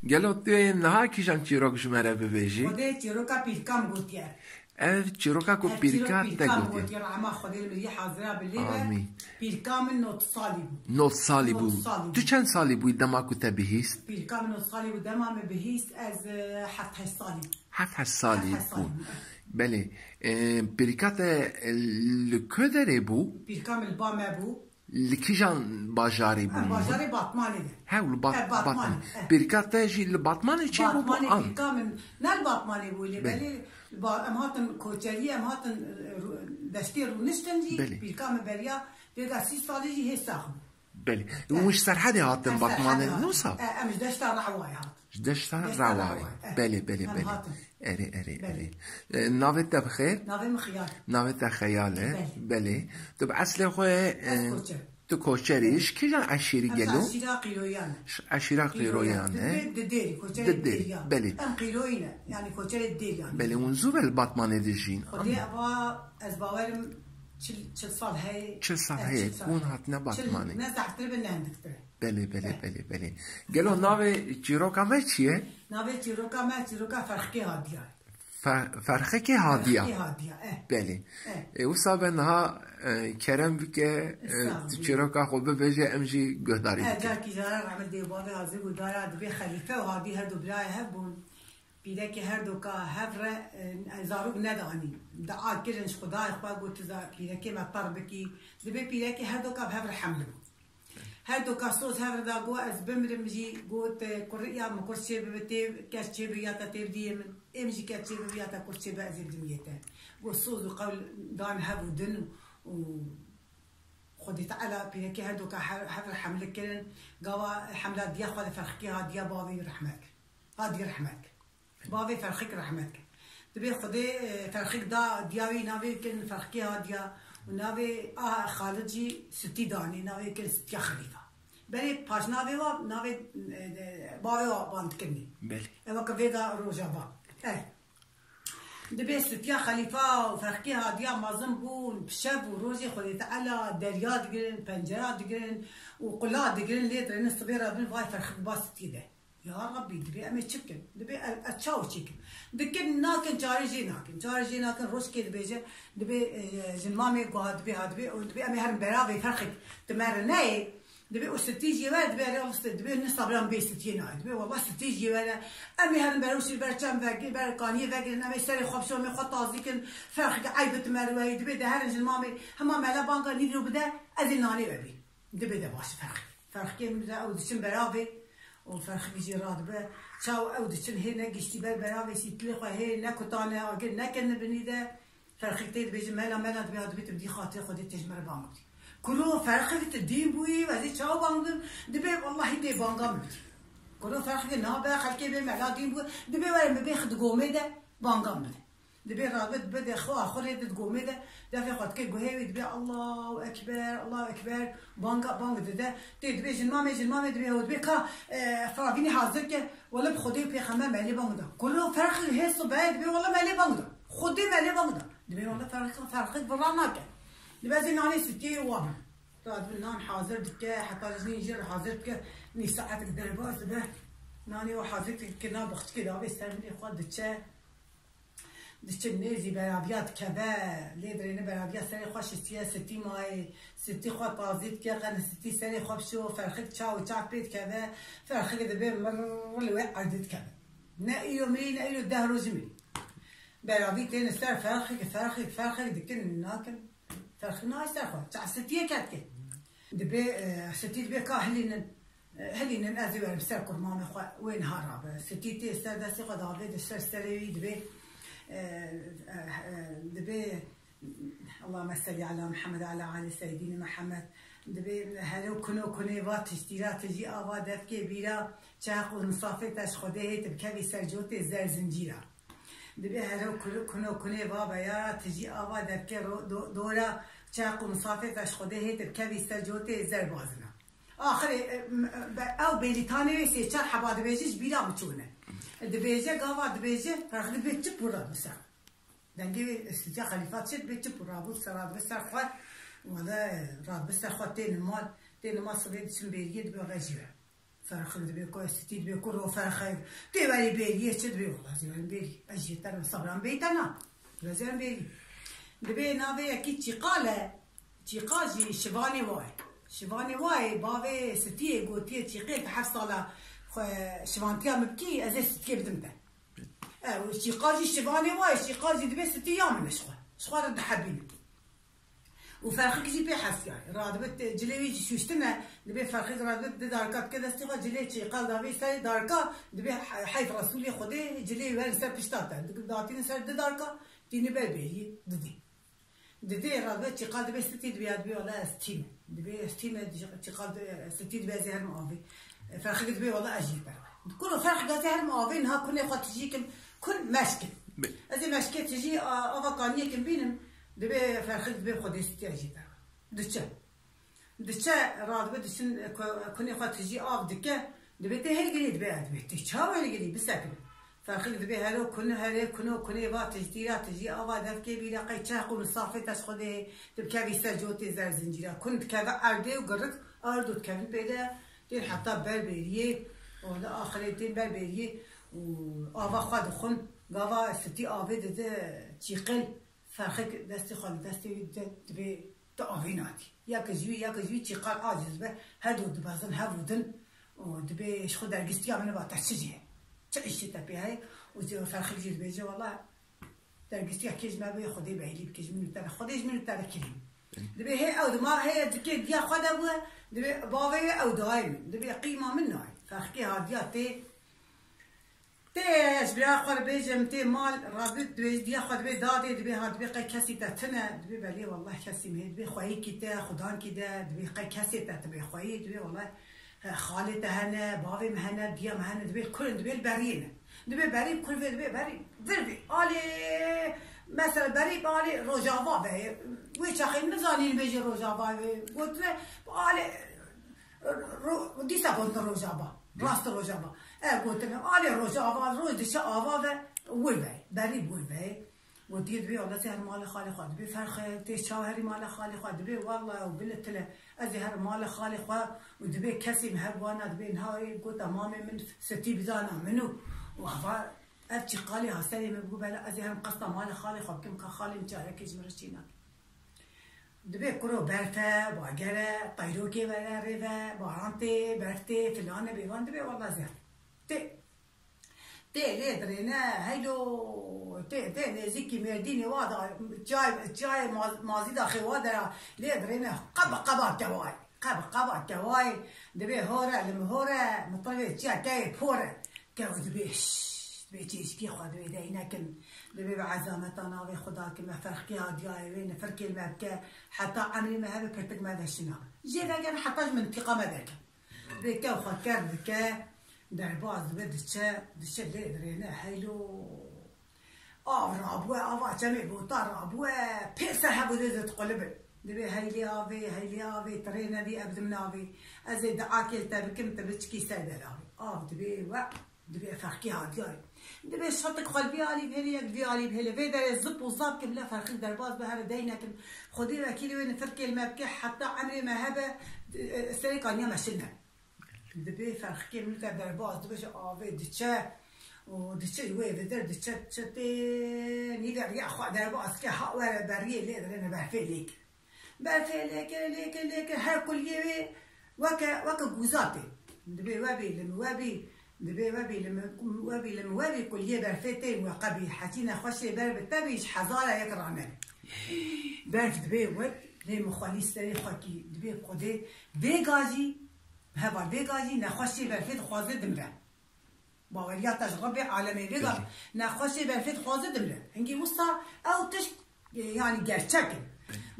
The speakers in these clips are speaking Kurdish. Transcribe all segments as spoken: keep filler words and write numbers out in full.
Gelo tu yê niha kîjan çîrok ji me re bibêjî? Xwedê çîroka pîrka min gotiye. Ev çîroka ku pîrka te gotiye. Ev çîrok pîrka min gotiye, rehma Xwedê li min yê hazira bi lê be. Amîn. Pîrka min nod salî bû. Nod salî bû. Nod salî bû. Tu çend salî bûyî dema ku te bihîst? Pîrka min nod salî bû, dema min bihîst ez, e, heft heşt salî bûm. Heft heşt salî bû. Heft heşt salî bûm. Belê. E, pîrka te, e, li ku derê bû? Pîrka min li ba me bû. Li kîjan bajarê bû? Em bajarê Batmanê de. He, li Bat-, He, Batmanê, Batmanê. He. Pîrka te jî li Batmanê çêbû bû, Batmanê an? Pîrka min ne li Batmanê bû lê, Belê. belê ba-, em hatin koçeriyê, em hatin, e, rû-, deştê rûniştin jî, Belê. Pîrka min beriya vêga sî salî jî hê sax bû. Belê. He. Hûn ji Serhedê hatin Batmanê, Serhedê hatin. Nusa? He, em ji deşta Rewayê hatin. Ji deşta Rewayê. Deşta Rewayê, eh. Belê, belê, Em belê. hatin. Erê, erê, Belê. erê. E, navê te bi xêr? Navê min Xiyal. Navê te Xeyal e. Belê. Belê. Tu bi eslê xwe, e, Ez koçer. tu koçerî. Belê. Ji kîjan eşîrî Em gelo? eşîra Qîroyan. Ji eşîra Qîroyan, Qîroyan e. Didê-, Didêrî, koçerê Didêrî, Dêriyan. belê. Em Qîroyî ne, yani koçerê Dêriyan. Belê, hûn zû ve li Batmanê dijîn. Xwedê eva, ez bawerim çil, çil sal heye. Çil sal Eh, heye, çil sal hûn heye. hatine Çil, Batmanê. ne zehtir be, ne hindiktir e. Belê, belê, Eh. belê, belê. Gelo navê çîroka me çi ye? Navê çîroka me, çîroka Ferxikê Hadiya. Fe-, Ferxikê Hadiya. Ferxikê Hadiya, eh. Belê. Eh. E, wisa be niha, e, kerem bike, e, Estağfurullah. tu çîroka xwe bibêje, em jî guhdarî Eh, bikin. carkî jara rahmet dê bavê hazir guhdara dibê xelîfe û Hadî her du birayê hev bûn. Pîrekê her doka hev re, e, zarok nedanî. Dua kirin ji Xwedayê xwe got, tu za-, pîrekê me per bikî. Dibê pîrekê her doka bi hev re hemle bû. Her doka soz hev re da got, ez bimrim jî, got, e, kurî ya min kur çê bibe tê, kes çê bibe ya te tê bidiyê min. Ê min jî kes çê bibe ya te kur çê be, ez ê bidim yê te. Got, soz û qewl dan hev û din û Xwedê Teala pîrekê her doka hev, hev re hemle kirin. Gava hemla diya xwe de Ferxikê Hadiya bavê wî rehmet kir. Hadiya rehmet kir. Bavê Ferxik rehmet kir. Dibê Xwedê, e, Ferxik da diya wî navê kin Ferxikê Hadiya û navê a Xalid jî Sitî danê, navê kin Sitiya Xelîfa. Berê paşnavê wa navê, e, e, bavê wa bandikirnê. Belê. Ewa ke vê da Rojava. E. Dibê Sitiya Xelîfa û Ferxikê Hadiya mezin bûn, bi şev û rojê Xwedê Teala derya digirin, pencera digirin û qula digirin, lê dirênin sibê re bin vay Ferxik ba Sitî de. Ya Rabbî, dibê em ê çi bikin? Dibê ez, ez çawa çêkim? Dikin, nakin, çarê jê nakin. Çarê jê nakin, rojkê dibêje, dibê, e, jinmamê guha dibê, ha dibê, û dibê em ê herin beravê Ferxik, tu me re neyê. Dibê û Sitî jê were, dibê erê Alistê, dibê ne sabran bê Sitiyê nayê. Dibê wela Sitî jê were, em ê herin ber û şîr ber çem vegir, ber kaniyê vegirin, em ê serê xwe bişo, em ê xwe tazî kin, Ferxik eyb tu me re weyî. Dibê de herin jinmamê, hema mele banga nîvro bide, ez ê nanê we bî. Dibê de baş Ferxik. Ferxikê min de ew diçin beravê û Ferxik jî radibe. Çaw ew diçin hê ne giştî ber beravê sîtilê xwe hê ne kutane agir nekirine binî de. Ferxik tê dibêje mela mela dibê ha dibê tu bidî xatirê Xwedê tê ji me re bang bidî. Kuro Ferxik tu dîn bûyî ez ê çawa bang bidim? Dibê wellahî tê banga min bidî. Kuro Ferxik nabe xelkê bê mela dîn bû dibê were min bê xwe di gomê de banga min bide. Dibê rabe dibe de xwe axurê di gomê de defê xwe dike guhê wî dibê Allahu Ekber, Allahu Ekber, banga, bang dide. Tê dibê jinmamê, jinmamê dibê ew dibê ka, e, firavînê hazir ke, wele bi Xwedê û pêxember me lê bang da. Kuro Ferxik hê sibe dibê wele me lê bang da. Xwedê me lê bang da. Dibê wele Ferxik, Ferxik vira nake. Dibê ez ê nanê Sitiyê wa bim. Radibin nan hazir dike, heta jinî jê re hazir dike. Nî saetek derbas dibe. Nanê wa hazir dike, na bixçikê de avê ser milê xwe diçe. Diçin nêzî beraviya dikeve, lê dirêne beraviya serê xwe şistiye, Sitî mayê, Sitî xwe tazî dike, qene Sitî serê xwe bişo, Ferxik çaw û çav pê dikeve, Ferxik dibe mir li wê erdê dikeve. Ne îro mirî, ne îro deh rojî mirî. Beravî têne ser Ferxik, Ferxik, Ferxik dikin, nakin. Ferxik nayê ser xwe, çav Sitiyê ketke. Dibe, e, Sitî dibe ka hilînin. Hilînin ez ê werim ser kurmamê xwe, wê niha rabe. Sitî tê ser destê xwe davê di ser serê wî dibê, e, e, e, dibê, Allahümme selli ala Muhammed ala ali seyyidîne Muhammed. Dibê hero kuno kunê va tiştî ra tijî ava devkê bîra çeq û misafê te ji Xwedê hê tu bikevî ser cotê zer zincîra. Dibê hero kuro kuno kunê va beya ra tijî ava devkê ro-, do-, dora çeq û misafê te ji Xwedê hê tu bikevî ser cotê zer bazina. Axirê, e, m-, e, be-, ew bêlîtanê wê sê çar heba dibêje ji bîra min çûne. Dibêje, gava dibêje, Ferxik dibê çi pû re bi ser. Dengê wê Sitya Xelîfa çi dibê çi pû rabû ser, radibe ser xwe, wele, e, radibe ser xwe têne mal, têne mal sibê diçin bêriyê dibê re jî we. Ferxik dibê ku stî dibê ku ro Ferxik. Tê werî bêriyê çi dibê? Wala zî werin bêrî. Ez jê te re sabran bêyî te na. Ez werin bêrî. Dibê navê yekî çîqal e. Çîqal jî şivanê wa ye. Şivanê wa ye, bavê stiyê gotiye çîqê tu heft sala xwe şivantiya min bikî, ez ê stiyê bidim te. E, û çîqal jî şivanê wa ye, çîqal jî dibê stî ya min e ji xwe. Ji xwe re dihebîne. Û Ferxik jî pê hesiyaye. Radibe te-, cilê wî jî şûştine, dibê Ferxik radibe di darika dike destê xwe, cilê çîqal davê serê darika, dibê he-, heyf Resûlê Xwedê cilê werin ser pişta te. Dik-, datînin ser di darika, tîni ber bêriyê, didê. Didê radibe çîqal dibê stî dibê ya dibê wala ez tî me. Dibê ez tî me, çîqal dibê stî dibê ez ê herim avê. E, Ferxik dibê wala ez jî ber. Kuro Ferxik ez ê herim avê, niha kunê xwe tijî kim, kun meşkin. Bê. Ez ê meşkê tijî a-, ava kaniyê kim bînim, dibê Ferxik dibê Xwedê stî ez jî ber. Diçe. Diçe, radibe diçin, ku-, kunê xwe tijî av dike, dibê tê hilgirî, dibê, dibê tê çawa hilgirî, bisekine. Ferxik dibê helo kunu herê kuno kunê va tijdîra tijî ava devkê bîra qey çeq û misafê te ji xwe dê, tu bikevî ser cotê zer zincîra. Kun dikeve erdê û girik erd û dikevin pê de, tên heta ber bêriyê, û li axirê tên ber bêriyê û ava xwe dixwin, gava stî avê dide çîqil. Ferxik destê xwe li destê wî dide, dibê tu avê nadî. Yek ji wî, yek ji wî çîqal aciz be, her du dibezin hev û din û dibê ji xwe dergistiya min ba te çi jê ye? Çi îşê te pê heye? Û Ferxik jî dibêje, wela dergistiya kê ji me bê Xwedê behlî bike ji min û te re. Xwedê ji min û te re kirî. Dibê hê ew dima heye dikê diya xwe de bûye, dibê bavê wê ew dayê min. Dibê qîma min nayê. Ferxikê hadiya tê Tê ez bira xwe re bêjim, tê mal, rabit dibê diya xwe dibê dadê, dibê ha dibê qey kesî te tine, dibê belê wallah kesî me, dibê xweyîkî te, xudankî de, dibê qey kesê te tibê xweyî, dibê wallah, he, xalê te hene, bavê me hene, diya me hene, dibê kurin, dibê li beriyê ne. Dibê berî kurvê, dibê berî vir bê. Alê, mesela berî alê Rojava be. Wê çaxê nizanîn bêjê Rojava be. Gotine, alê, Ro-, dîsa gotin Rojava. Rast Rojava. E, gotine, alê Rojava, roj diçe ava ve, wir ve. Berî wir ve. Gotiye dibê, wala ez ê her malê xalê xwe. Dibê Ferxe, tê çawa herî malê xalê xwe. Dibê, wala ew bile tile. Ez ê her malê xalê xwe. Û dibê kesê min her wana dibê, niha ê gota mamê min setî bidana min û, û hava ev çîqalê ha serê min bû bela ez ê herim qesta malê xalê xwe bikim, ka xalê min çarekê ji min re çênake. Dibê kuro berf e, bager e, tayrokê were rê ve, baran tê, berf tê, filan e, bêvan dibê, wala zer. Tê, tê lê dirêne, heylo, tê, tê nêzîkî Mêrdînê wa da, çiyayê, çiyayê Maz-, Mazî da xêwa dera, lê dirêne, qeba, qeba teway, qeba, qeba teway, dibê hore, li min hore, min tirvê çiya keyê pore. Kew dibê, şşş, dibê çêşikê xwe dibê dey nekin. Dibê bi ezameta navê Xuda ki me ferqî ha diyayê wê nifirkê li me bike. Heta emrê me hebe pirtik me de şina. Jê vegere heta ji mintîqa me derke. Dibê kew xwe ker dike, derbaz dibe diçe, diçe lê dirêne heylo. Av rabûye, ava çemê bota rabûye, pê ser hev û dê diqulibin. Dibê heylê avê, heylê avê, tirêne bî, ev dim navê. Ez ê duakê li te bikim, tu biçikî ser belavê. Av dibê we, dibê ferqî ha diyayê. Dibê şetik xwe li vî alî bihêle, yek li vî alî bihêle. Vê derê zip û zap kim, le ferqî derbaz be, here dey nekin. Xwedê wekîlê wê nifirkê li me bike, heta emrê me hebe, e, serê kaniya me şil nebe. Dibê ferqikê min te derbas dibe ji avê diçe û diçe ji wê vidir diçe, diçe tê nîve riya xwe derbas ke ha were beriyê lê dirêne berfê lê kir. Berfê lê kir, lê kir, lê kir, her kuliyê wê weke, weke gûza tê. Dibê we bî li min, we bî, dibê we bî li min, we bî li min, we bî kuliyê berfê tê we qebî hecî nexweşê ber bi te bî ji hezara yek ranebî. Berf dibê we lê min xwelî serê xwe kî dibê Xwedê vê gajî Heva vêga jî nexweşê berfê dixwaze dimre. Baweriya te ji Rebbê alemê vêga Belê. Nexweşê berfê dixwaze dimre. Hingî wisa ew tişt, e, yanî gerçek in.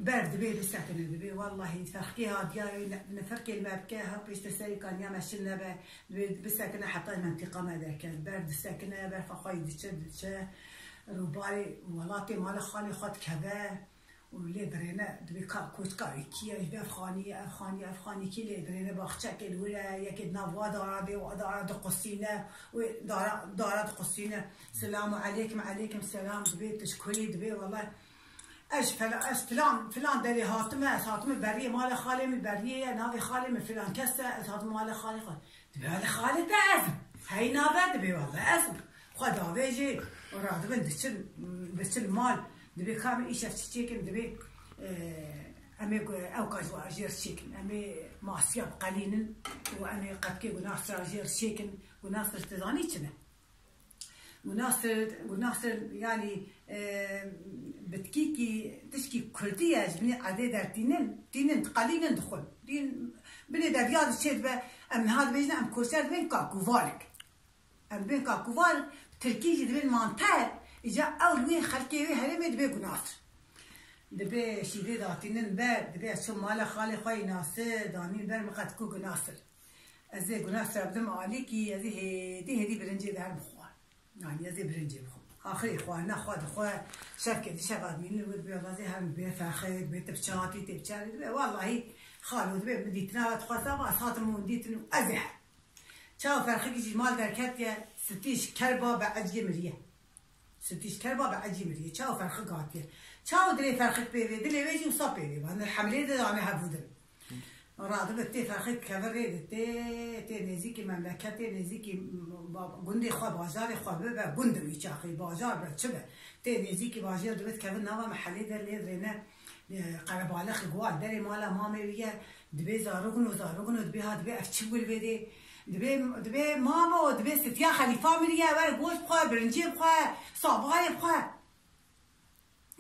Belê. Berf dibê bisekine dibê. Wallahî ferqê ha diyayê ne-, nifirkê li me bike, her pêşte serê kaniya me şil nebe. Dibê bisekine heta ji mentîqa me derkeve. Berf disekine, berfa xwe yî diçe, diçe. Rûbarê welatê mala xalê xwe dikeve. Û lê dirêne, dibê ka koçka wê kî ye, ji ber ev xanî ye, ev xanî ye, ev xanî kî lê dirêne, baxçekê li wir e, yekê di nav wa dara dê, wa dara diqusîne, wê dara, dara diqusîne. Selamu eleykum, eleykum selam, dibê tu ji kurî, dibê wele ez ji fela-, ez filan, filan derê hatime, ez hatime beriyê mala xalê min, beriyê ye, navê xalê min filan kes e, ez hatime mala xalê xwe. Dibê, "Wele xalê te ez im." Hey nave dibê, "Wele ez im." Xwe davêjê, radibin diçin, diçin mal. Dibê, "Ka em îşev çi çêkin?" Dibê, e, "Em ê gu-, ew ka ji wa jêr çêkin. Em ê masiya biqelînin û em ê qetkê Gunasira jêr çêkin." Gunasir tu zanî çi ne? Gunasir, Gunasir, yanî, e, bitkîkî, tişkî kurdî ye, ji binî erdê dertînin, tînin, diqelînin, dixwin. Dîn, binê derya diçê dibe, em niha dibêjin, em koçer dibên kakûvarik. Em dibên kakûvarik, bi tirkî jî dibên manter, îca ew li wê xelkê wê herêmê dibê Gunasir. Dibê şîrê datînin ber, dibê ez çûm mala xalê xwe yî Nasir, danîn ber min qet ku Gunasir. Ez ê Gunasira bidim alîkî, ez ê hêdî hêdî birincê derim xwar. Yanî ez ê birincê bixwim. Axirê xwarina xwe dixwe, şevke dişeva dimînin, wê dibê, "Wela ez ê herim bê ferxê, bê tipçatî, têpçarî." Dibê, "Wellahî xalo," dibê, "min dîtina we dixwesta, ez hatim min dîtin û ez ê herim." Çawa ferxikî jî mal derketiye, Stîş kerba bi eciyê miriye. Stîş kerba bi ecî miriye. Çawa ferxik hatiye. Çawa dilê ferxik pê vê, dilê wê jî wisa pê vê. Van hemlê de dane hevû din. Radibe tê ferxik keve rê de tê, tê nêzîkî memleketê, nêzîkî ba-, gundê xwe, bajarê xwe bibe, gund wî çaxê, bajar be, çi be. Tê nêzîkî bajêr dibe, dikeve nava mehelê de lê dirêne, e, qerebalixê guhal derê mala mamê wî ye, dibê zarokno, zarokno, dibê ha, dibê ev çi bû li vê dê? Dibê, dibê mamo, dibê Sitiya Xelîfa miriye, were goş bixwe, birincê bixwe, savarê bixwe.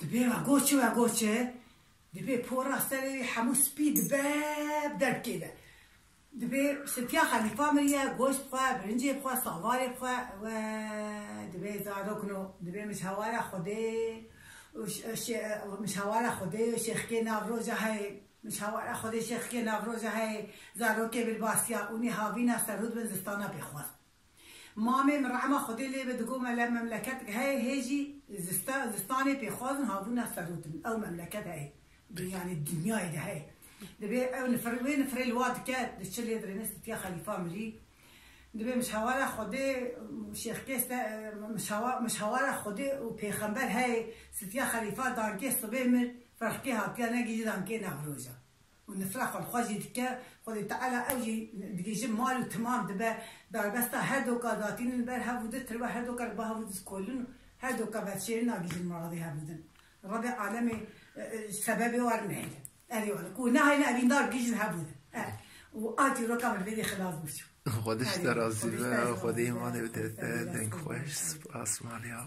Dibê we goç çi, we goç çi? Dibê pora serê wî hemû spî dibe, bi derbkê de. Dibê Sitiya Xelîfa miriye, goş bixwe, birincê bixwe, savarê bixwe, we dibê zarokno, dibê mijhewara Xwedê û ş-, ş-, mijhewara Xwedê û şêxikê Navroja heye, mijhewara Xwedê şêxikê Navroja heye, zarokê bilbasiya ûnî havîna serû dibin zistana pêxwazin. Mamê min rehma Xwedê lê be digo me le memleketik heye, hê jî zista-, zistanê pêxwazin havûna serûtin. Ew memleket heye. Yanî dinyayê de heye. Dibê ew nifir, wê nifirê li wa dike, diçe lê dirêne Sitiya Xelîfa mirî. Dibê mijhewara Xwedê, şêxkê se-, mijhewa-, mijhewara Xwedê û pêxember heye, Sitiya Xelîfa dankê sibê mir, ferxkê hatiya negihîje dankê navroja. Û nifra xwe li xwe jî dike, Xwedê Teala ew jî digihîje mal û timam dibe, darbesta her doka datînin ber hev û di tiriba her doka li ba hev û di dikolin û her doka vedişêrin nagihîjin miradê hev û din. Rebê alemê, e, e, sebebê wer nehêle. Erê wele, ku nehêle evîndar bigihîjin hev û din. E, û a çîroka min vê dê xilas bû çû. Xwedê ji te razî be, Xwedê îmanê bide te, deng xweş, spas Maria.